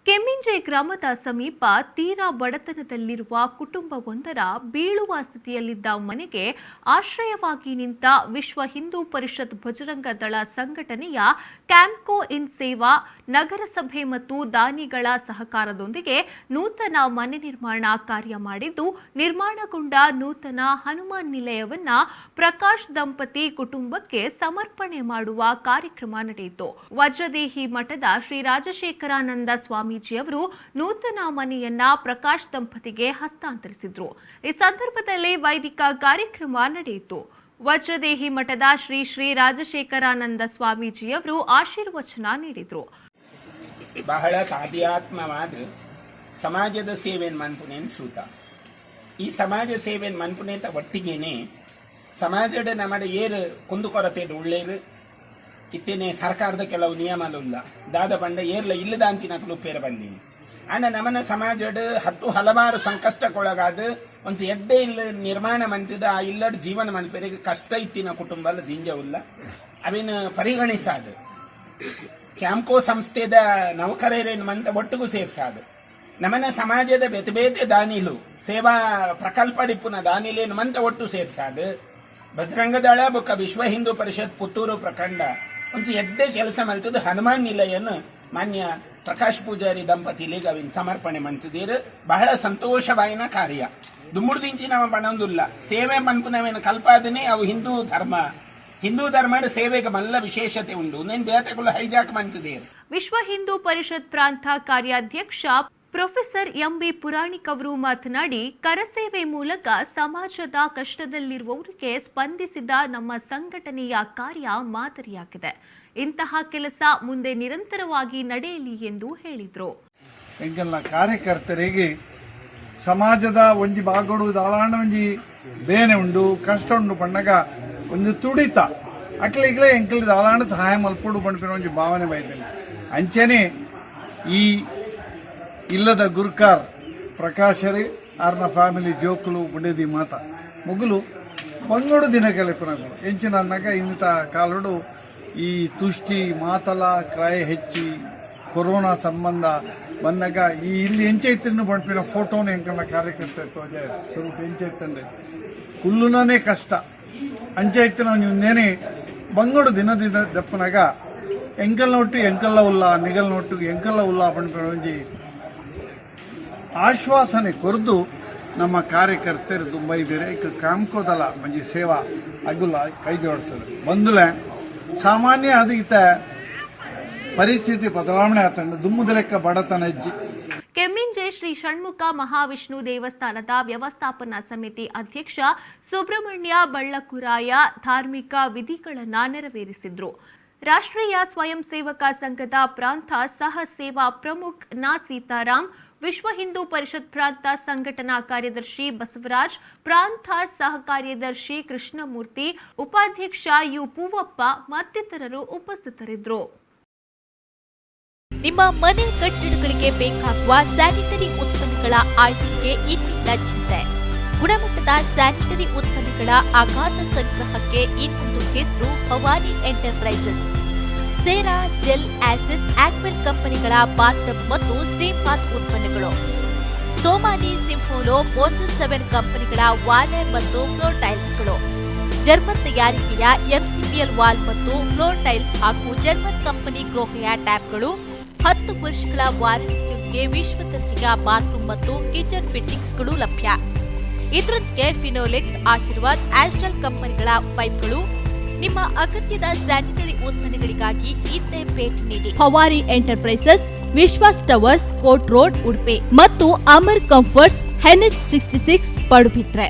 ಕೆಮ್ಮಿಂಜೆ ಗ್ರಾಮದ ಸಮೀಪ ತೀರಾ ಬಡತನದಲ್ಲಿರುವ ಕುಟುಂಬವೊಂದರ ಬೀಳುವ ಸ್ಥಿತಿಯಲ್ಲಿದ್ದ ಮನೆಗೆ ಆಶ್ರಯವಾಗಿ ನಿಂತ ವಿಶ್ವ ಹಿಂದೂ ಪರಿಷತ್ ಬಜರಂಗ ದಳ ಸಂಘಟನೆಯ ಕ್ಯಾಂಪ್ಕೋ ಇನ್ ಸೇವಾ ನಗರಸಭೆ ಮತ್ತು ದಾನಿಗಳ ಸಹಕಾರದೊಂದಿಗೆ ನೂತನ ಮನೆ ನಿರ್ಮಾಣ ಕಾರ್ಯ ಮಾಡಿದ್ದು, ನಿರ್ಮಾಣಗೊಂಡ ನೂತನ ಹನುಮಾನ್ ನಿಲಯವನ್ನ ಪ್ರಕಾಶ್ ದಂಪತಿ ಕುಟುಂಬಕ್ಕೆ ಸಮರ್ಪಣೆ ಮಾಡುವ ಕಾರ್ಯಕ್ರಮ ನಡೆಯಿತು. ವಜ್ರದೇಹಿ ಮಠದ ಶ್ರೀ ರಾಜಶೇಖರಾನಂದ ಸ್ವಾಮೀಜಿಯವರು ನೂತನ ಮನೆಯನ್ನ ಪ್ರಕಾಶ್ ದಂಪತಿಗೆ ಹಸ್ತಾಂತರಿಸಿದ್ರು. ಈ ಸಂದರ್ಭದಲ್ಲಿ ವೈದಿಕ ಕಾರ್ಯಕ್ರಮ ನಡೆಯಿತು. ವಜ್ರದೇಹಿ ಮಠದ ಶ್ರೀ ಶ್ರೀ ರಾಜಶೇಖರಾನಂದ ಸ್ವಾಮೀಜಿಯವರು ಆಶೀರ್ವಚನ ನೀಡಿದ್ರು. ಬಹಳ ಆಧ್ಯಾತ್ಮವಾದ ಸಮಾಜದ ಸೇವೆಯನ್ನು ಮನ್ಪುನೇನು ಸೂತ. ಈ ಸಮಾಜ ಸೇವೆಯನ್ನು ಮನ್ಪುನೇತ ಒಟ್ಟಿಗೇನೆ ಸಮಾಜದ ನಮ್ಮ ಏರು ಕುಂದುಕೊರತೆ ಉಳ್ಳೇರು ಇತ್ತೇನೆ ಸರ್ಕಾರದ ಕೆಲವು ನಿಯಮಲುಲ್ಲ ದಾದ ಪಂಡ ಏರ್ಲ ಇಲ್ಲದಾಂತಿನ ಕುಲುಪೇರ ಬಂದೀನಿ. ಅಂಡ ನಮನ ಸಮಾಜಡ್ ಹತ್ತು ಹಲವಾರು ಸಂಕಷ್ಟಕ್ಕೊಳಗಾದ ಒಂದು ಎಡ್ಡೆ ಇಲ್ಲ ನಿರ್ಮಾಣ ಮಂಚದ ಆ ಇಲ್ಲಡ್ ಜೀವನ ಮನ್ಪೆರಿಗೆ ಕಷ್ಟ ಇತ್ತಿನ ಕುಟುಂಬ ದಿಂಜವುಲ್ಲ ಅವೇನು ಪರಿಗಣಿಸಾದ ಕ್ಯಾಂಪ್ಕೋ ಸಂಸ್ಥೆದ ನೌಕರರೇನು ಮಂತ ಒಟ್ಟಿಗೂ ಸೇರ್ಸಾದು ನಮನ ಸಮಾಜದ ಬೇತೆ ಬೇತೆ ದಾನಿಲು ಸೇವಾ ಪ್ರಕಲ್ಪಡಿಪ್ಪುನ ದಾನಿಲೇನು ಮಂತ ಒಟ್ಟು ಸೇರ್ಸಾದು ಬಜರಂಗದಳ ಬೊಕ್ಕ ವಿಶ್ವ ಹಿಂದೂ ಪರಿಷತ್ ಪುತ್ತೂರು ಪ್ರಖಂಡ ಒಂಚು ಎಡ್ಡೆ ಕೆಲಸ ಮಲ್ತದ್ದು ಹನುಮಾನ್ ನಿಲಯನ್ ಮಾನ್ಯ ಪ್ರಕಾಶ್ ಪೂಜಾರಿ ದಂಪತಿಲಿಗೆ ಅವಿನ ಸಮರ್ಪಣೆ ಮಂಚದೀರು. ಬಹಳ ಸಂತೋಷವಾಯಿನ ಕಾರ್ಯ. ದುಮ್ಮುಡ್ದಿಂಚಿ ನಮ್ಮ ಪಣೊಂದುಲ್ಲ ಸೇವೆ ಪನ್ಪುನವೇನು ಕಲ್ಪಾದನೆ ಅವು ಹಿಂದೂ ಧರ್ಮ. ಹಿಂದೂ ಧರ್ಮದ ಸೇವೆಗೆ ಮಲ್ಲ ವಿಶೇಷತೆ ಉಂಟು. ನೇನು ಬೇತೆಗಳು ಹೈಜಾಕ್ ಮಂಚದೀರು. ವಿಶ್ವ ಹಿಂದೂ ಪರಿಷತ್ ಪ್ರಾಂತ ಕಾರ್ಯಾಧ್ಯಕ್ಷ ಪ್ರೊಫೆಸರ್ ಎಂಬಿ ಪುರಾಣಿಕ್ ಅವರು ಮಾತನಾಡಿ, ಕರಸೇವೆ ಮೂಲಕ ಸಮಾಜದ ಕಷ್ಟದಲ್ಲಿರುವವರಿಗೆ ಸ್ಪಂದಿಸಿದ ನಮ್ಮ ಸಂಘಟನೆಯ ಕಾರ್ಯ ಮಾದರಿಯಾಗಿದೆ. ಇಂತಹ ಕೆಲಸ ಮುಂದೆ ನಿರಂತರವಾಗಿ ನಡೆಯಲಿ ಎಂದು ಹೇಳಿದರು. ಎಂಕಲ್ನ ಕಾರ್ಯಕರ್ತರಿಗೆ ಸಮಾಜದ ಒಂಜಿ ಬಾಗೋಡು ದಾಳಾಂಡ ಒಂಜಿ ಬೇನೆ ಉಂಡು ಕಷ್ಟ ಉಂಡು ಪಣ್ಣಗ ಒಂದು ತುಡಿತ ಅಕ್ಲಿಗ್ಲೇ ಎಂಕಲ್ ದಾಳಾಂಡ ಸಹಾಯ ಮಲ್ಪೊಡು ಪನ್ಪಿನ ಒಂಜಿ ಭಾವನೆ ಬೈದೇನೆ. ಅಂಚನೆ ಈ ಇಲ್ಲದ ಗುರ್ಕಾರ್ ಪ್ರಕಾಶರಿ ಆರ್ನ ಫ್ಯಾಮಿಲಿ ಜೋಕುಲು ಬುಡೇದಿ ಮಾತ ಮೊಗಲು ಬಂಗೋಡು ದಿನ ಕಲೆಪನಗಳು ಎಂಚಿನ ಅನ್ನಾಗ ಇನ್ನಿತ ಕಾಲುಡು ಈ ತುಷ್ಟಿ ಮಾತಲ ಕ್ರಯ ಹೆಚ್ಚಿ ಕೊರೋನಾ ಸಂಬಂಧ ಬಂದಾಗ ಈ ಇಲ್ಲಿ ಎಂಚೈತಿನ ಪಂಪಿನ ಫೋಟೋನ ಎಂಕಲ್ನ ಕಾರ್ಯಕರ್ತ ತೋಜೆ ಸ್ವರೂಪ ಎಂಚೈತಂಡೆ ಕುಲ್ಲುನೇ ಕಷ್ಟ ಅಂಚೈತಿನ ಒಂದೇನೆ ಬಂಗೋಡು ದಿನದಿಂದ ದಪ್ಪನಾಗ ಎಂಕಲ್ನ ಒಟ್ಟು ಎಂಕಲ್ಲ ಉಲ್ಲ ನಿಗಲ್ನ ಒಟ್ಟು ಎಂಕಲ್ಲ ಉಲ್ಲ ಪಂಪಿನ ಒಂಜಿ ಆಶ್ವಾಸನೆ ಕೊರದು ನಮ್ಮ ಕಾರ್ಯಕರ್ತರು ತುಂಬ ಇದ್ದಾರೆ. ಈಗ ಕಾಮ್ಕೋದಲ್ಲ ಮಂಜಿ ಸೇವಾ ಅಗುಲ್ಲ ಕೈ ಜೋಡಿಸೋದು ಬಂದುಲೆ ಸಾಮಾನ್ಯ ಅದು ಈತ ಪರಿಸ್ಥಿತಿ ಬದಲಾವಣೆ ಆತಂಡ ದುಮ್ಮುದ ಲೆಕ್ಕ ಬಡತನ ಹೆಜ್ಜೆ. ಕೆಮ್ಮಿಂಜೆ ಶ್ರೀ ಷಣ್ಮುಖ ಮಹಾವಿಷ್ಣು ದೇವಸ್ಥಾನದ ವ್ಯವಸ್ಥಾಪನಾ ಸಮಿತಿ ಅಧ್ಯಕ್ಷ ಸುಬ್ರಹ್ಮಣ್ಯ ಬಳ್ಳಕುರಾಯ ಧಾರ್ಮಿಕ ವಿಧಿಗಳನ್ನು ನೆರವೇರಿಸಿದ್ರು. ರಾಷ್ಟ್ರೀಯ ಸ್ವಯಂ ಸೇವಕ ಸಂಘದ ಪ್ರಾಂತ ಸಹ ಸೇವಾ ಪ್ರಮುಖ್ ನಾ ಸೀತಾರಾಮ್, ವಿಶ್ವ ಹಿಂದೂ ಪರಿಷತ್ ಪ್ರಾಂತ ಸಂಘಟನಾ ಕಾರ್ಯದರ್ಶಿ ಬಸವರಾಜ್, ಪ್ರಾಂತ ಸಹ ಕಾರ್ಯದರ್ಶಿ ಕೃಷ್ಣಮೂರ್ತಿ, ಉಪಾಧ್ಯಕ್ಷ you Poovappa ಮತ್ತಿತರರು ಉಪಸ್ಥಿತರಿದ್ದರು. ನಿಮ್ಮ ಮನೆ ಕಟ್ಟಡಗಳಿಗೆ ಬೇಕಾಗುವ ಸ್ಯಾನಿಟರಿ ಉತ್ಪನ್ನಗಳ ಆಯ್ಕೆಗೆ ಇನ್ನಿಲ್ಲ ಚಿಂತೆ. ಗುಣಮಟ್ಟದ ಸ್ಯಾನಿಟರಿ ಉತ್ಪನ್ನಗಳ ಅಗಾಧ ಸಂಗ್ರಹಕ್ಕೆ ಇನ್ನೊಂದು ಹೆಸರು ಭವಾನಿ ಎಂಟರ್ಪ್ರೈಸಸ್. ಸೇರಾ, ಜೆಲ್, ಆಸಿಸ್, ಆಕ್ವೆಲ್ ಕಂಪನಿಗಳ ಬಾತ್ ಮತ್ತು ಸ್ಟೀಮ್ ಬಾತ್ ಉತ್ಪನ್ನಗಳು, ಸೋಮಾನಿ, ಸಿಂಫೋಲೋ, ಮೋನ್ಸನ್ 7 ಕಂಪನಿಗಳ ವಾಲೆ ಮತ್ತು ಫ್ಲೋರ್ ಟೈಲ್ಸ್ಗಳು, ಜರ್ಮನ್ ತಯಾರಿಕೆಯ ಎಂಸಿಪಿಎಲ್ ವಾಲ್ ಮತ್ತು ಫ್ಲೋರ್ ಟೈಲ್ಸ್ ಹಾಗೂ ಜರ್ಮನ್ ಕಂಪನಿ ಕ್ರೋಕೆಯ ಟ್ಯಾಪ್ಗಳು, 10 ವರ್ಷಗಳ ವಾರಂಟಿಯೊಂದಿಗೆ ವಿಶ್ವ ದರ್ಜೆಯ ಬಾತ್ರೂಮ್ ಮತ್ತು ಕಿಚನ್ ಫಿಟ್ಟಿಂಗ್ಸ್ಗಳು ಲಭ್ಯ. ಇದರೊಂದಿಗೆ ಫಿನೋಲೆಕ್ಸ್, ಆಶೀರ್ವಾದ್, ಆಸ್ಟ್ರಲ್ ಕಂಪನಿಗಳ ಪೈಪ್ಗಳು. ನಿಮ್ಮ ಅಗತ್ಯದ ಸ್ಯಾನಿಟರಿ ಉತ್ಪನ್ನಗಳಿಗಾಗಿ ಇದ್ದೇ ಭೇಟಿ ನೀಡಿ. Bhavani enterprises, Vishwas towers, court road, Udupi ಮತ್ತು ಅಮರ್ ಕಂಫರ್ಟ್ಸ್, ಎನ್ಎಚ್ 66, ಪಡುಬಿದ್ರೆ.